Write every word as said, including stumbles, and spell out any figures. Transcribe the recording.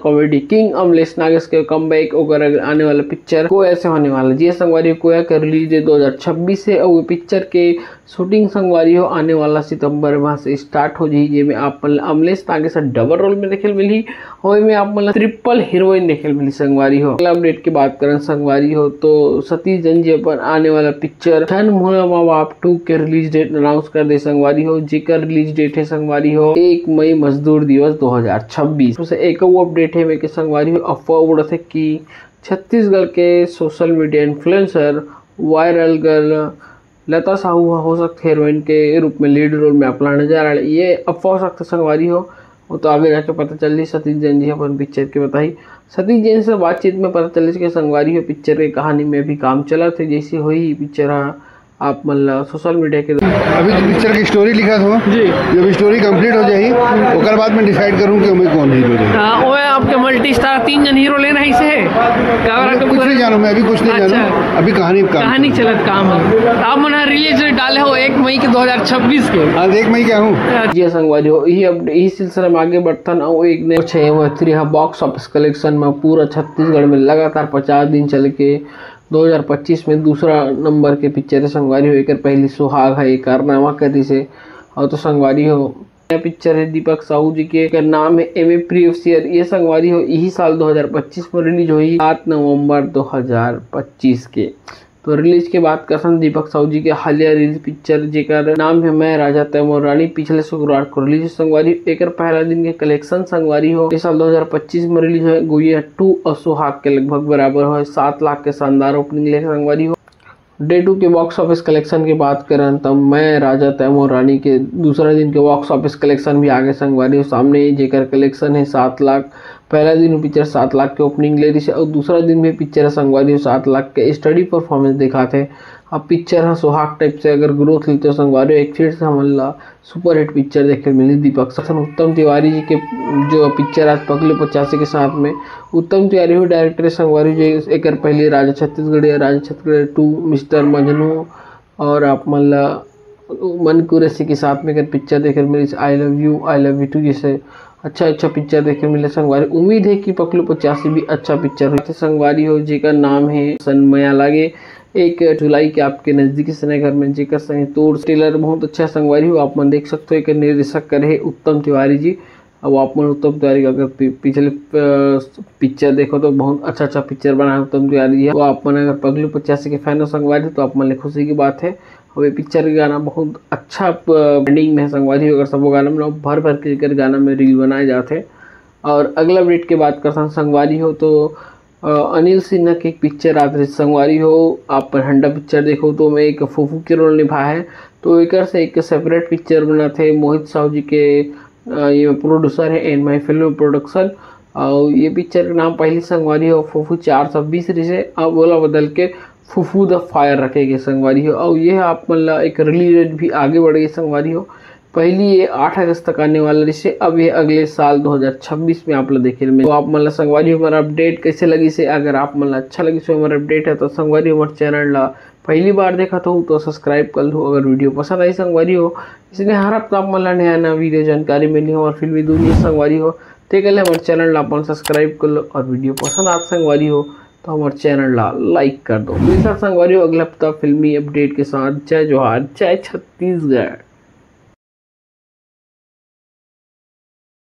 Comedy king Amlesh Nagesh के comeback, ओकर आने वाला पिक्चर कोया से होने वाला। जी संगवारी हो, कोया के रिलीज डेट दो हज़ार छब्बीस हे और वो पिक्चर के शूटिंग संगवारी हो आने वाला सितंबर माह से स्टार्ट हो जाही, जेमे आप मन ल अमलेश नागेश डबल रोल में देखे ल मिलही। ओय में आप मन ला ट्रिपल हीरोइन देखे ल मिली संगवारी हो। अगला अपडेट की बात करन संगवारी हो तो सतीश जैन जी अपन आने वाला पिक्चर छन मोला माँ बाप टू के रिलीज डेट अनाउंस कर दे संगवारी हो, जेकर रिलीज डेट है संगवारी हो एक मई मजदूर दिवस दो हज़ार छब्बीस। उसे एक वो अपडेट है में के संगवारी हो अफवाह उड़त है कि छत्तीसगढ़ के social media influencer viral girl Lata Sahu ह हो सकथे हीरोइन के रूप में लीड रोल में आप ला नजर आए, ये अफवाह हो सकथे संगवारी हो। वो तो आगे जाके पता चलही, सतीश जैन जी अपन पिक्चर के बताही। सतीश जैन से बातचीत में पता चलिस कि संगवारी हो पिक्चर के कहानी में भी काम चलत हे, जैसे होही पिक्चर ह आप मन ला सोशल मीडिया के अभी तो पिक्चर की स्टोरी लिखत हो जी। जब स्टोरी कंप्लीट हो जाही, ओकर बाद में डिसाइड करूँ कि मैं कौन हीरो रही। हाँ, ओए आपके मल्टी स्टार तीन जन हीरो लेना है इसे? काबर आपके कुछ पूरा नहीं जानू मैं, अभी कुछ नहीं अच्छा। जानू, अभी कहानी पे काम कहानी चल चलत काम है। आप मन रिलीज डाले हो एक मई के दो हज़ार छब्बीस के। हाँ, एक मई क्या हूँ। जी संगवारी हो, यही अपडे-, यही सिलसिला में आगे बढ़थन। और एक ने छह मैत्री हा बॉक्स ऑफिस कलेक्शन में पूरा छत्तीसगढ़ में लगातार पचास दिन चल के दो हज़ार पच्चीस में दूसरा नंबर के पिक्चर है संगवारी हो। एकर पहली सुहाग है, ये कारनामा करिस हे। और तो संगवारी हो, नया पिक्चर है दीपक साहू जी के, एकर नाम है एम ए प्रिय अफसेर। ये संगवारी हो, यही साल दो हज़ार पच्चीस में रिलीज होही, सात नवंबर दो हज़ार पच्चीस के। तो रिलीज के बात करथन दीपक साहू जी के हालिया रिलीज पिक्चर, जेकर नाम है मैं राजा तै मोर रानी। पिछले शुक्रवार को रिलीज संगवारी हो। एकर पहला दिन के कलेक्शन संगवारी हो, इस साल दो हज़ार पच्चीस में रिलीज है गुइया टू और सुहाग के लगभग बराबर हो, सात लाख के शानदार ओपनिंग ले संगवारी हो। डे टू के बॉक्स ऑफिस कलेक्शन की बात करन त मैं राजा तै मोर रानी के दूसरा दिन के बॉक्स ऑफिस कलेक्शन भी आगे संगवारी हो सामने, जेकर कलेक्शन है सात लाख। पहला दिन पिक्चर सात लाख के ओपनिंग ले रही है और दूसरा दिन भी पिक्चर संगवारी हो सात लाख के स्टडी परफॉर्मेंस दिखाते। अब पिक्चर ह सुहाग टाइप से अगर ग्रोथ लेते संगवारी हो, एक फिर से हमन ला सुपरहिट पिक्चर देखे मिली। दीपक साहू उत्तम तिवारी जी के जो पिक्चर आज पगले पचासी के साथ में उत्तम तिवारी हो डायरेक्टर संगवारी जी, एकर पहले राजा छत्तीसगढ़ या राजा छत्तीसगढ़ टू, मिस्टर मजनू और आप मन ला मन कुरैशी के साथ में एकर पिक्चर देखे मिली, I love you, I love you too जैसे अच्छा अच्छा पिक्चर देखे मिले संगवारी। उम्मीद है कि पगलू पचासी भी अच्छा पिक्चर हो संगवारी हो, जेकर नाम है सनमया लागे। एक जुलाई के आपके नजदीकी सिनेघर में जेकर संगे तोर ट्रेलर बहुत अच्छा संगवारी हो, आप मन देख सकते हो। एक निर्देशक करे है उत्तम तिवारी जी। अब आप मन उत्तम तिवारी का अगर पि-, पिछले पिक्चर देखो तो बहुत अच्छा अच्छा पिक्चर बना है उत्तम तिवारी जी। तो आप मन अगर पगलू पचासी के फैन हो संगवारी तो आप मन ले खुशी की बात है। अब ये पिक्चर के गाना बहुत अच्छा ट्रेंडिंग में है संगवारी हो, अगर सबो गाना में भर भर के एकर गाना में रील बनाए जाते हैं। और अगला अपडेट की बात करथन संगवारी हो तो अ, अनिल सिन्हा के एक पिक्चर आत रहिस संगवारी हो, आप हंडा पिक्चर देखो तो मैं एक फूफू के रोल निभा है, तो एकर से एक सेपरेट पिक्चर बनाथे मोहित साहू जी के, अ, ये प्रोड्यूसर है एन माई फिल्म प्रोडक्शन। और ये पिक्चर के नाम पहली संगवारी हो फूफू चार सौ बीस रिसे, अब ओला बदल के फूफू द फायर रखे गए संगवारी हो। और ये आप मन ला एक रिलीज डेट भी आगे बढ़ गई संगवारी हो, पहली ये आठ अगस्त तक आने वाला रिसे, अब ये अगले साल दो हज़ार छब्बीस में आप ला देखे मिले। तो आप मन ला संगवारी हो हमारा अपडेट कैसे लगी से, अगर आप मन ला अच्छा लगी से हमारा अपडेट है तो संगवारी हो हमारे चैनल ला पहली बार देखा तो, तो सब्सक्राइब कर लो। अगर वीडियो पसंद आई संगवारी हो, इसने हर हफ्ता आप मन ला नया नया वीडियो जानकारी मिली हमारे फिल्मी दुनिया संगवारी हो, ते के लिए हमारे चैनल ला अपन सब्सक्राइब कर लो। और वीडियो पसंद आप संगवारी हो तो हमारे चैनल ला लाइक कर दो। तो ये सब संगवारी हो अगले हफ्ता फिल्मी अपडेट के साथ। जय जोहार, जय छत्तीसगढ़।